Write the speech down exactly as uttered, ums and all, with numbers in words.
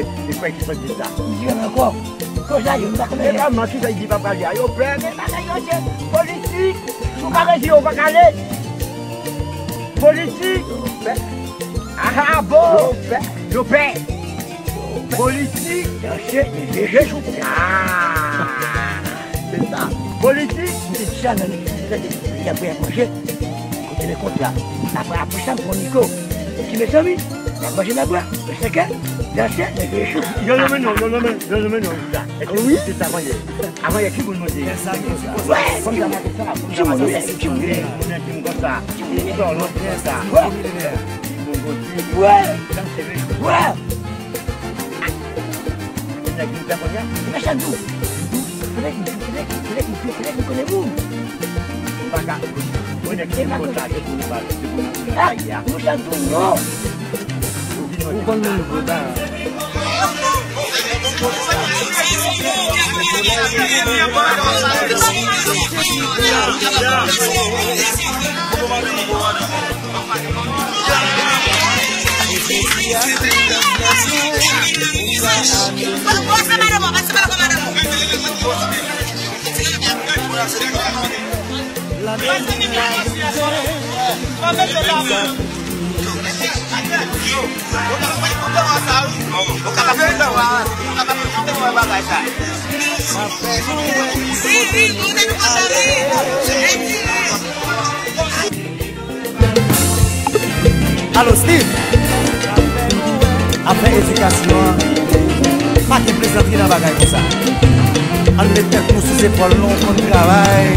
E kwè ki sòt di sa. Di yo ankò. Koza yo, m pa konnen. E kòman ki fè di pa prale a? Yo pè, men bagay yo se politik. Si w pa redi, yo pa kale. Politik. Yo pè. Aha, bon. Yo pè. Yo pè. Politik. Danse, leve, jwe, joute. Ah. Se sa. Politik. Se sa, nan legliz, y ap manje. Kote le kontra. Apre, apre sa, m pran mikwo. Ti mezanmi, n ap manje nan bwa, nan sèkèl, danse, nan veye chou. Yo nonmen non, yo nonmen, yo nonmen non, Jida. Èske wi, se sa, avanyè? Avanyè, ki moun mande? Wè, kòm sa, mande sa, kòm sa, mande sa, ki moun, moun entim konsa, ki sòlòt konsa, wè, ki moun mande, wè, danse, veye chou. Wè. Nèg nou fè kounye a. Machann tou. Kote ki, kote ki, kote ki, kote ki konnen moun? M pa ka. Mwen nèg ki konn sa, se pou nou pale, se pou nou, pou nou pale a. Machann tou, non. Ou konn moun vre ba. Alo, Steve! Afè edikasyon an, pa gen plezantri nan bagay konsa. Ann met tèt nou sou zepòl nou, konn travay.